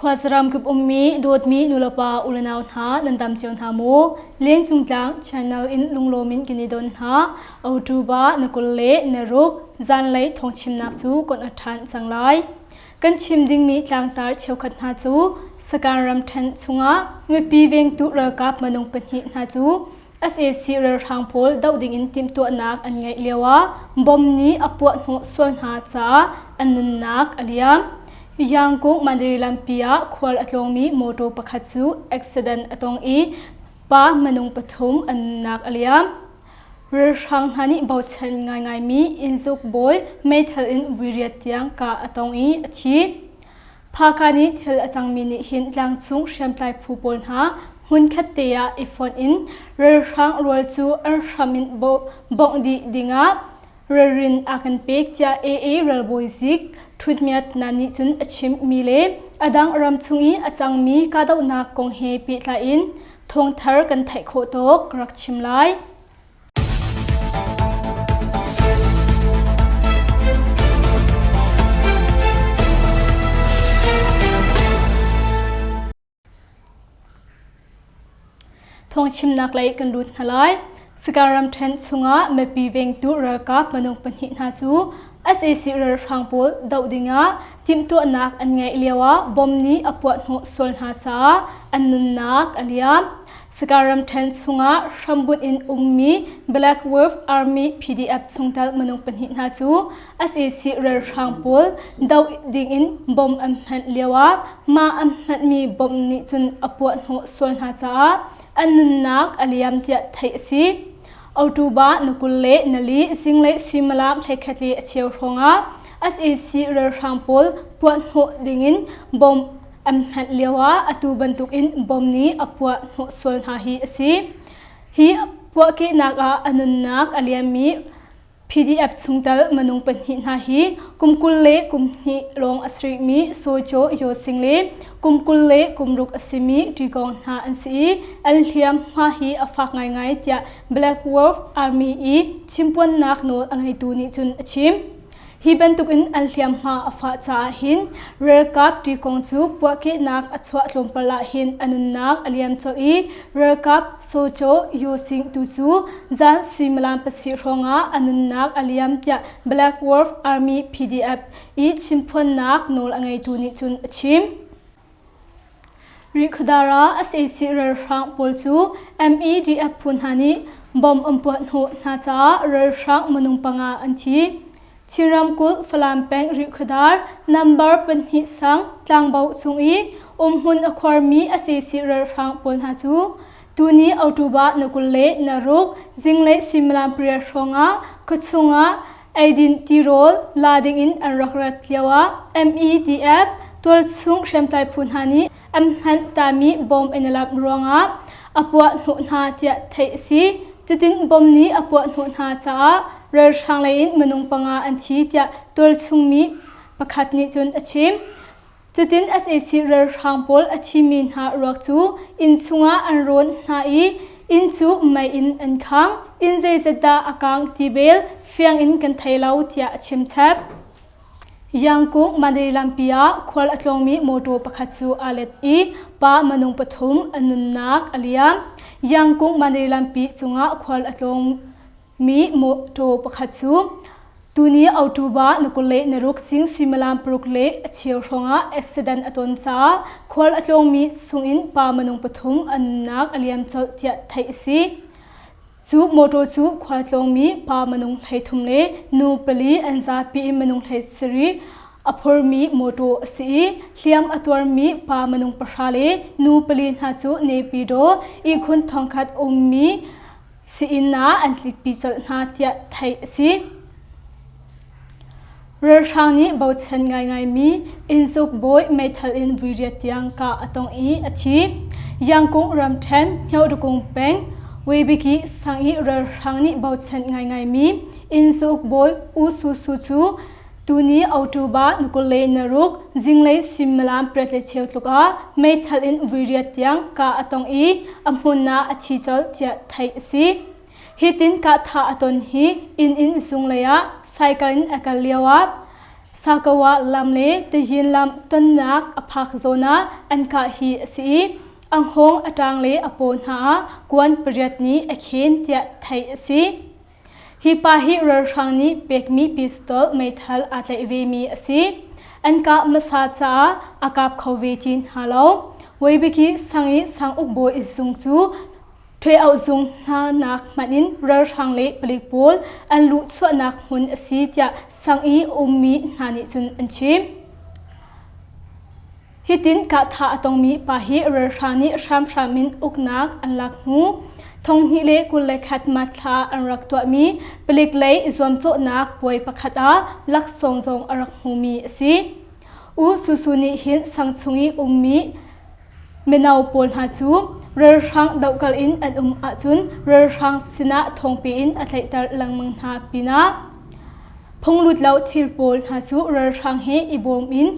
Khuasaram kip ummi dawtmi nulepa ulenau hna nan dam cio hna maw? Lengcung tlang channel in lunglawm in kan i don hna. October na 26 zanlei thawngchimnak cu kan a ṭhan cang lai. Kan chim dingmi tlangtar cheukhat hna cu Sakan ramṭhen chungah mipi vengtu ralkap minung pahnih hna cu sac ralhrang pawl doh dingin timhtuahnak an ngeih lioah bomb nih a puahhnawh sual hna caah an nunnak a liam. Yangkung Mandalay lampi ah khual a tlawngmi mawṭaw pakhat cu accident a tong i pa minung pathum an nunnak a liam. Ralhrang hna nih bochan ngaingaimi innzuk bawi meithal in vuiriat tiang kah a tong i a thi. Phaka nih thil a cangmi nih hin tlangcung hriamtlai phu pawl hna hmunkhat te ah i fonh in ralhrang rual cu an hram in bongh dih dingah ralrin a kan pek tiah AA ralbawi zik Htut Myat Na nih cun a chimmi le a dang ramchung i a cangmi kahdohnak kong he pehtlai in thawngthar kan theih khawh tawk rak chim lai. Thawngchimnak lei kan lut hna lai. Sagaing ramṭhen chungah mipi vengtu ralkap minung pahnih hna cu sac ralhrang pawl doh dingah timhtuahnak an ngeih lioah bomb nih a puahhnawh sual hna caah an nunnak a liam. Sagaing ramṭhen chungah hrambunh in ummi Black Wolf Army PDF chungtel minung pahnih hna cu sac ralhrang pawl doh dingin bomb an hmanh lioah mah an hmanhmi bomb nih cun a puahhnawh sual hna caah an nunnak a liam tiah theih a si. October na 24 zinglei suimilam 11:15 hrawngah sac ralhrang pawl puahhnawh dingin bomb an hmanh lioah atu bantukin bomb nih a puahhnawh sual hna hi a si. Hi puahkehnak ah a nunnak a liammi PDF chungtel minung pahnih hna hi kum 22 lawng a si rihmi Sojo Yosing le kum 26 a simi Ṭigong hna an si i an hliamhma hi a fak ngaingai tiah Black Wolf Army i chimpuannak nawl a ngeitu nih cun a chim. Hi bantukin an hliamhma a fah caah hin ralkap ṭikong cu puahkehnak a chuah tlawmpal ah hin a nunnak a liam colh i ralkap Socho Yosing tu cu zan suimilam pasarih hrawngah a nunnak a liam tiah Black Wolf Army PDF i chimphuannak nawl a ngeitu nih cun a chim. Rihkhawdar ah sac ralhrang pawl cu MEDF phu hna nih bomb an puahhnawh hna caah ralhrang minung panga an thi. Chin ramkulh Falam peng Rihkhawdar number pahnih sang tlangbo chung i umhmun a khuarmi sac ralhrang pawl hna cu tuni October na 26 zinglei suimilam pariat hrawngah khuachung ah eidin tirawl la dingin an rak rat lioah MEDF tualchung hriamtlai phu hna nih an hmanh tami bomb an i lamh ruangah a puah hnawh hna tiah theih a si. Cutin bomb nih a puah hnawh hna caah ralhrang lei in minung panga an thi tiah tualchungmi pakhat nih cun a chim. Cutin sac ralhrang pawl a thimi hna ruak cu inn chungah an rawn hna i inn cu mei in an khang. Inn zeizat dah a kang ti bel fiang in kan thei lo tiah a chim chap. Yangkung Mandalay lampi ah khual a tlawngmi mawṭaw pakhat cu aa let i pa minung pathum a nunnak a liam. Yangkung Mandalay lampi cungah khual a tlawngmi mawṭaw pakhat cu Tuni October na 26 zing suimilam 6:15 hrawngah accident a ton caah khual a tlawngmi chungin pa minung pathum an nunnak a liam colh tiah theih a si. Cu mawṭaw cu khual tlawngmi pa minung 33 le nu pali an zapi in minung 17 a phormi mawṭaw a si i hliam a tuarmi pa minung pahra le nu pali hna cu Naypyidaw ihkhun thongkhat ummi Sii-inn ah an tlikpi colh hna tiah theih a si. Ralhrang nih bochan ngaingaimi innzuk bawi meithal in vuiriat tiang kah a tong i a thi. Yangkung ramṭhen Hmyohdukung peng Webiki sang i ralhrang nih bochan ngaingaimi innzuk bawi U Su Su cu Tuni October ni 26 zinglei suimilam 8:15 tluk ah meithal in vuiriat tiang kah a tong i a hmun ah a thi colh tiah theih a si. Hitin kahthah a ton hi inn in zunglei ah cycle in a kal lio ah Sakawa lam le Tayin lam tonnak a phak zawn ah an kah hi a si i a hngawng a ṭang le a paw hna ah kuan pariat nih a khen tiah theih a si. Hi pa hi ralhrang nih pekmi pistol meithal aa tlaih vemi a si. An kah hmasa caah a kap kho ve ti hna lo. Weibiki sang i sang ukbawi zung cu Ṭheh-auh zung hna nak hmanh in ralhrang le palik pawl an luhchuahnak hmun a si tiah sang i a ummi hna nih cun an chim. Hitin kahthah a tongmi pa hi ralhrang nih hramhram in uknak an lak hnu 2021 March thla an rak tuahmi palik lei zuamcawhnak puai pakhat ah laksawng zong a rak hmumi a si. U Susu nih hin sang chung i ummi Mino pawl hna cu ralhrang dohkalh in an um ahcun ralhrang sinah thawngpi in a tlaihter lengmang hna pinah phunglut lo thil pawl hna cu ralhrang he i bawm in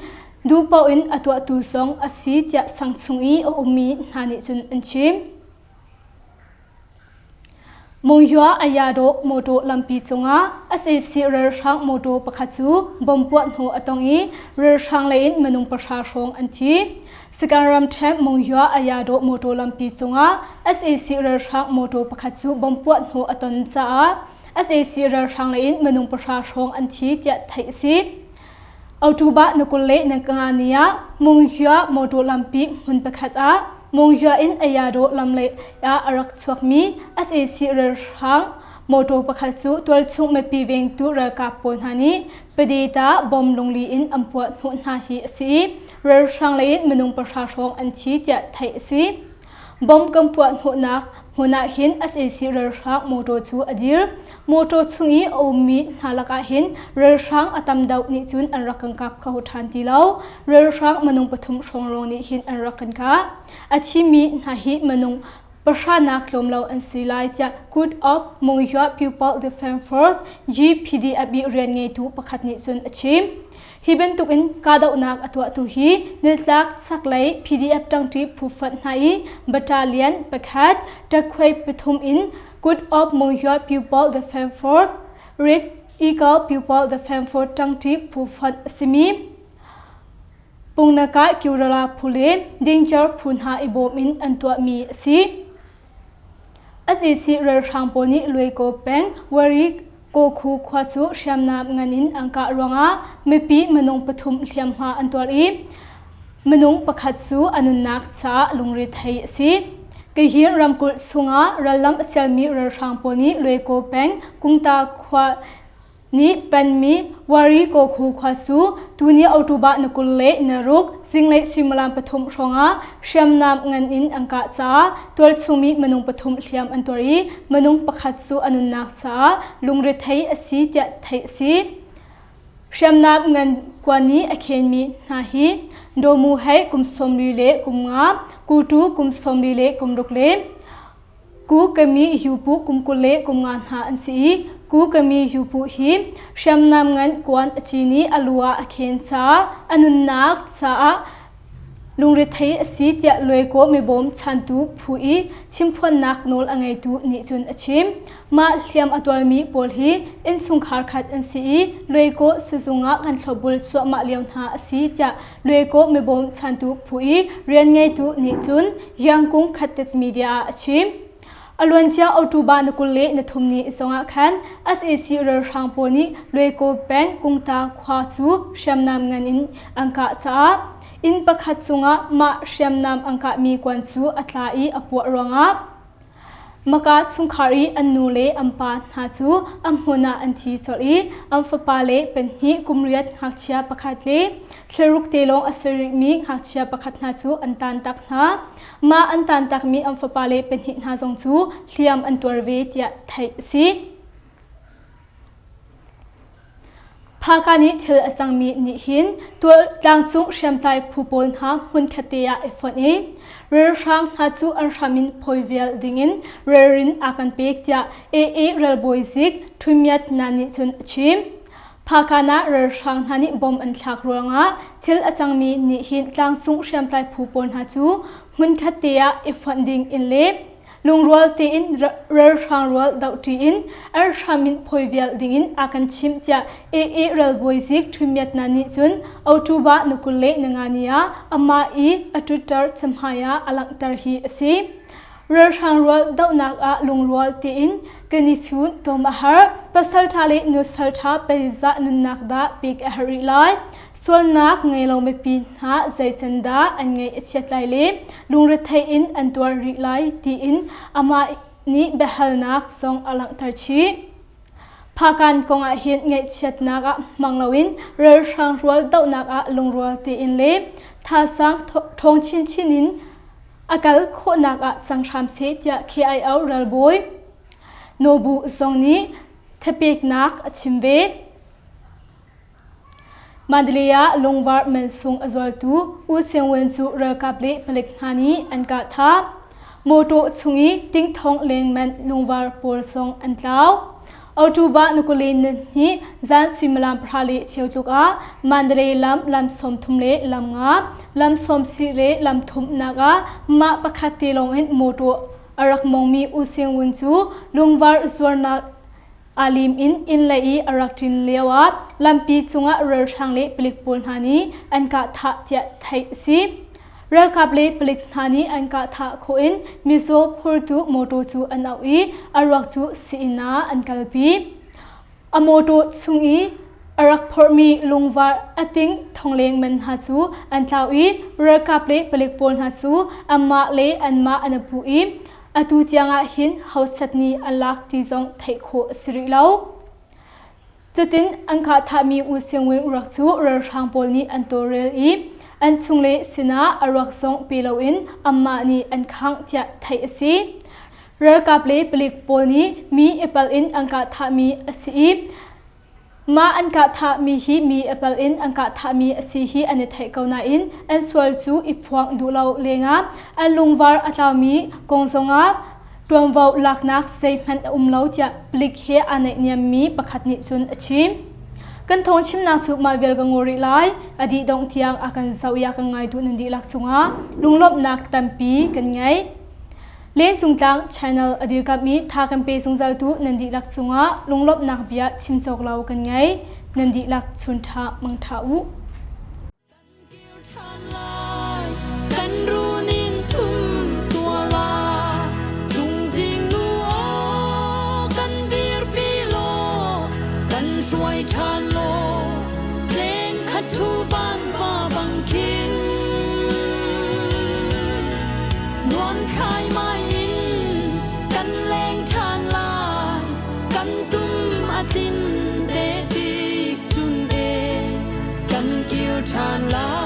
duhpaoh in a tuahtu zong a si tiah sang chung i a ummi hna nih cun an chim. Monywa Ayadaw mawṭaw lampi cungah sac ralhrang mawṭaw pakhat cu bomb puah hnawh a tong i ralhrang lei in minung pahra hrawng an thi. Sagaing ramṭhen Monywa Ayadaw mawṭaw lampi cungah sac ralhrang mawṭaw pakhat cu bomb puah hnawh a ton caah sac ralhrang lei in minung pahra hrawng an thi tiah theih a si. October na 25 ni ah Monywa mawṭaw lampi hmun pakhat ah Monywa in Ayadaw lam lei ah a rak chuakmi sac ralhrang mawṭaw pakhat cu tualchung mipi vengtu ralkap pawl hna nih Padeta bomb lungli in an puah hnawh hna hi a si i ralhrang lei in minung pahra hrawng an thi tiah theih a si. Bomb kan puah hnawhnak hmun ah hin sac ralhrang mawṭaw cu a dir. Mawṭaw chung i a ummi hna lakah hin ralhrang a tam deuh nih cun an rak kan kap kho ṭhan ti lo. Ralhrang minung pathum hrawng lawng nih hin an rak kan kah. A thimi hna hi minung pahranak tlawm lo an si lai tiah Good of Mongyua People Defense Force GPDF i rian ngeitu pakhat nih cun a chim. Hi bantukin kahdohnak a tuahtu hi nitlak chaklei PDF ṭangṭi phu fonh hna i battalion pakhat ṭakhuai pathum in Good of Mongyua People Defense Force Red Eagle People Defense Force ṭangṭi phu fonh a simi Pungnaka Kyurala phu le Dingcher phu hna i bawm in an tuahmi a si. Sac ralhrang pawl nih Luaikaw peng Wari Kawkhu khua cu hriamnam ngan in an kah ruangah mipi minung pathum hliamhma an tuar i minung pakhat cu a nunnak caah lungrethei a si. Kayin ramkulh chungah rallam a sialmi ralhrang pawl nih Luaikaw peng Kungta khua nih penmi Wari Kawkhu khua cu tuni October na 26 zinglei suimilam pathum hrawngah hriamnam ngan in an kah caah tualchungmi minung pathum hliam an tuar i minung pakhat cu a nunnak caah lungrethei a si tiah theih a si. Hriamnam ngan kuan nih a khenmi hna hi Domu hei kum sawmli le kum nga, Kutu kum sawmli le kum ruk le Ku Kami Yupu kum 20 le kum nga hna an si i Ku Kami Yupu hi hriamnam ngan kuan a cin i a lu ah a khen caah a nunnak caah lungrethei a si tiah Luaikaw mibawm chantu phu i chimphuannak nawl a ngeitu nih cun a chim. Mah hliam a tuarmi pawl hi innchungkhar khat an si i Luaikaw sizung ah kan thlopbul cuahmah lio hna a si tiah Luaikaw mibawm chantu phu i rian ngeitu nih cun Yangkung Khattit Media ah a chim. A luancia October na 23 ni zongah khan sac ralhrang pawl nih Luaikaw peng Kungta khua cu hriamnam ngan in an kah caah inn pakhat cungah mah hriamnam an kahmi kuan cu a tla i a puah ruangah Maka chungkhar i an nu le an pa hna cu a hmun ah an thi colh i an fapale pahnih kum riat ngakchia pakhat le thlaruk te lawng a si rihmi ngakchia pakhat hna cu an tantak hna. Mah an tantakmi an fapale pahnih hna zong cu hliam an tuar ve tiah theih a si. Phaka nih thil a cangmi nih hin tlangcung hriamtlai phu pawl hna hmunkhat te ah i fonh i ralhrang hna cu an hram in phawi vial dingin ralrin a kan pek tiah AA ralbawi zik Htun Myat Nan nih cun a chim. Phakan ah ralhrang hna nih bom an thlak ruangah thil a cangmi nih hin tlangcung hriamtlai phu pawl hna cu hmunkhat te ah i fonh ding in le. Lungrual tein ralhrang rual dohṭi in an hram in phawi vial dingin a kan chimh tiah AA ralbawi zik Htun Myat Na nih cun October ni 25 ni ah amah i a Twitter cahmai ah a langhter hi a si. Ralhrang rual dohnak ah lungrual tein kan i fun tom a har. Pasalṭha le nusalṭha peizah nunnak dah pek a herh rih lai. Sualnak ngei lo mipi hna zeican dah an ngaih a chiat lai le lungrethei in an tuar rih lai tiin amah nih biahalnak zong a langhter chih. Phakan kong ah hin ngaihchiatnak ah hmang loin ralhrang rual dohnak ah lungrual tein le thazaang ṭhawng chinchin in a kal khawhnak ah cang hram seh tiah KIO ralbawi Nobu zong nih thapeknak a chim ve. Mandalay ah lungvar mansung a zualtu U Seng Wen cu ralkap le palik hna nih an kah thah. Mawṭaw chung i tingthong lengmanh lungvar pawl zong an tlau. October ni 22 zan suimilam 10:15 tluk ah Mandalay lam lam 30 le lam nga, lam 90 le lam thumnak ah mah pakhat te lawng in mawṭaw a rak mongmi U Seng Wun cu lungvar zuarnak Aa lim in inn lei i a rak ṭin lioah lampi cungah ralhrang le palik pawl hna nih an kah thah tiah theih a si. Ralkap le palik hna nih an kah thah khawh in mizaw phurtu mawṭaw cu an auh i a ruak cu sii-inn ah an kalpi. A mawṭaw chung i a rak phorhmi lungvar a ting thongleng man hna cu an tlau i ralkap le palik pawl hna cu anmah le anmah an i puh i Atu tiangah hin hosat nih a lak ti zong theih khawh a si rih lo. Cutin an kah thahmi U Sing Win ruak cu ralhrang pawl nih an tawlrel i an chungle sinah a ruak zong pe loin anmah nih an khangh tiah theih a si. Ralkap le palik pawl nih mi i palh in an kah thahmi a si i Mah an kah thahmi hi mi a pal in an kah thahmi a si hi an i theih ko nain an sual cu i phuang duh lo lengah an lungvar a tlaumi kong zongah ṭuanvo laknak zeihmanh a um lo tiah palik he aa naihniammi pakhat nih cun a chim. Kan thawng chimnak cu mah vial ka ngaw rih lai. A dih dongh tiang a kan zoh i a kan ngai duh nan dihlak cungah lunglawmhnak tampi kan ngei. Lengcungtlang channel a dirkamh i tha kan pe zungzaltu nan dihlak cungah lunglawmhnak bia chim cawk lo kan ngei. Nan dihlak chun ṭha mang ṭha u. Kan runin chum tua la chungzing nu aw kan dirpi law kan hruai ṭhan law leng khat thu van va bang khin Nuam khai mai in kan leng ṭhan lai kan tum a tin te tik chun e kan kir ṭhan lai.